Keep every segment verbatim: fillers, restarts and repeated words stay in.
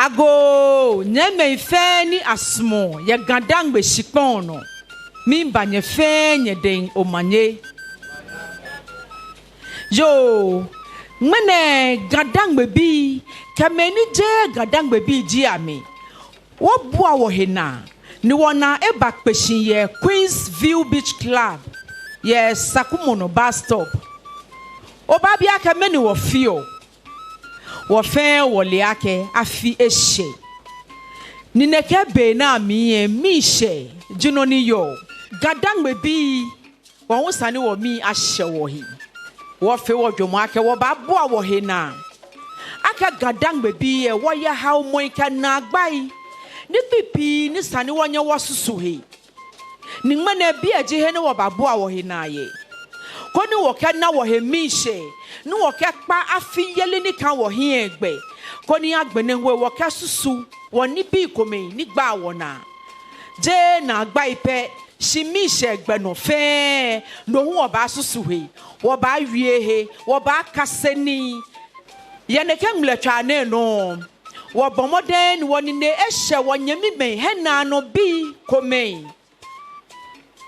Agoo, nyɛmimɛi fɛɛ ni asumɔɔ yɛ GaDangme shikpɔŋ nɔ, miiba nyɛ fɛɛ nyɛdɛŋ omanye. Yoo, ŋmɛnɛ GaDangmebii, kɛ mɛi ni jeee GaDangmebii ji amɛ, wɔbua wɔhe naa, ni wɔnaa ebakpe shi yɛ Queens View Beach Club, yɛ Sakumɔnɔ bus stop. Obaabi akɛ mɛni wɔfeɔ? Wɔ fɛɛ wɔle akɛ afi eshɛ. Ni nɛkɛ be nɛɛ mli lɛ, miishɛɛ ji nɔ ni yɔɔ. GaDangmebii, wɔ hu esa ni wɔmii ashɛ wɔhe. Wɔfee wɔjwɛŋmɔ akɛ wɔbaabua wɔhe naa. Akɛ GaDangmebii lɛ, wɔyɛ haomɔi kɛ naagbai. Nibii pii ni esa ni wɔnyɛ wɔsusu he. Ni ŋmɛnɛ biɛ ji he ni wɔbaabua wɔhe naa yɛ, koni wɔkɛna wɔhe miishɛɛ, ni wɔkɛkpa afi yeli ni kã wɔhiɛ lɛ gbɛ, koni agbɛnɛ hu wɔkɛsusu wɔnibii komɛi ni gbaa wɔnaa. Jeee naagbai pɛ, shi miishɛɛ gbɛ nɔ fɛɛ, no hu wɔbaasusu he, wɔbaawie he, wɔbaakase nii. Yɛ nɛkɛ ŋmlɛtswaa nɛɛ nɔ, wɔbɔ mɔdɛŋ ni wɔnine eshɛ wɔnyɛmimɛi hiɛnaanɔbii komɛi,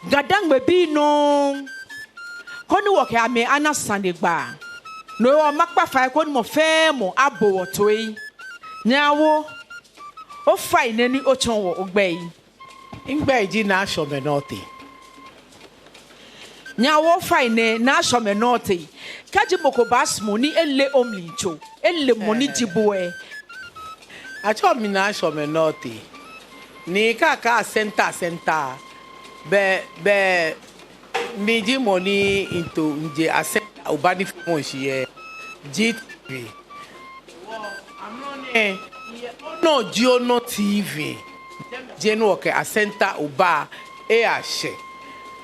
GaDangmebii nɔŋŋ, koni wɔkɛ amɛ ana sanegbaa. No hewɔ makpa fai koni mɔ fɛɛ mɔ abo wɔ toi. Nyɛ Awo, ofainɛ ni otsɔɔ wɔ ogbɛi. Migbɛi ji Naa Shɔmɛ Nɔte. Nyɛ Awo, ofainɛ, Naa Shɔmɛ Nɔte. Kɛji mɔ ko baasumɔ ni ele omli tso, ele mɔ ni ji bo lɛ. Atsɛɔ mi Naa Shɔmɛ Nɔte. Ni kɛ akɛɛ Asɛnta, Asɛnta, bɛ, bɛ, mi ji mɔ ni mito, mijɛ Asɛnta Oba ni fɔmɔ shi yɛ G T V. Amrɔ nɛɛ, yɛ Ono Ji Ono T V, jɛi ni wɔkɛ Asɛnta Oba lɛ yashɛ.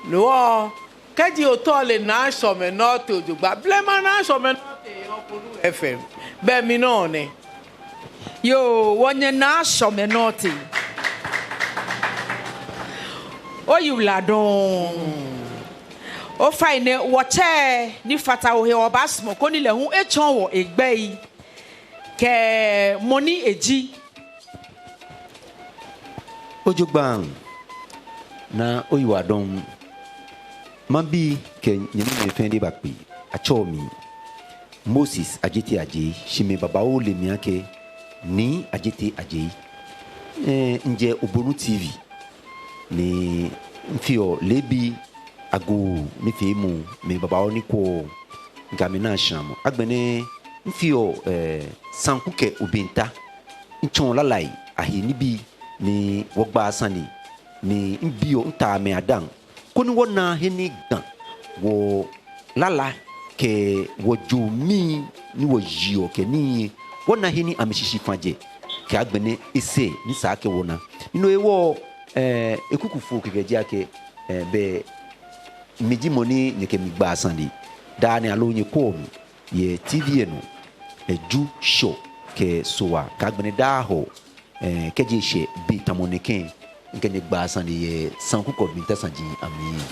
No hewɔ, kɛji otao ole Naa Shɔmɛ Nɔte jogbaŋŋ, blema Naa Shɔmɛ Nɔte yɛ Obonu F M. Bɛ mi nɔ nɛ. Yoo, wɔnyɛ Naa Shɔmɛ Nɔte. Oyiwaladɔŋŋ. Ofainɛ, wɔtsɛ ni fata ohe, wɔbaasumɔ koni lɛ hu etsɔɔ wɔ egbɛi kɛ mɔ ni eji. Ojogbaŋŋ, Naa, oyiwaladɔŋŋ. Mabi kɛ nyɛmimɛi fɛɛ ni eba kpe. Atsɛɔ mi Moses Adjetey Adjei, shi mɛi babaoo le mi akɛ Nii Adjetey Adjei. Ɛɛ, mijɛ Obonu T V, ni mifeɔ leebi agoo nifeemɔ, mɛi babaoo ni kwɛɔ, mikɛ amɛ naa shramɔ. Agbɛnɛ mifeɔ, ɛɛ, sanku kɛ obenta. Mitsɔɔ lalai ahe nibii, ni wɔgbaa sane, ni mibiɔ, mitaa mɛi adaaŋ, koni wɔna he ni Ga, wɔlala kɛ wɔjoo mli ni wɔyeɔ kɛ nii, wɔna he ni amɛshishi fã jɛ, kɛ agbɛnɛ esɛɛ ni sa akɛ wɔna. Ni no hewɔ, ɛɛ, ekuku foo kɛkɛ ji akɛ, ɛɛ, bɛ mi ji mɔ ni nyɛkɛ mi gbaa sane daa nɛɛ, aloo nyɛkwɛɔ mi yɛ T V lɛ nɔ, ɛɛ, Ju, Shɔ kɛ Sohaa, kɛ agbɛnɛ daa Hɔɔ, ɛɛ, kɛji eshɛ be tamɔ nɛkɛ, mikɛ nyɛ gbaa sane yɛ sanku kɛ obenta saji amli.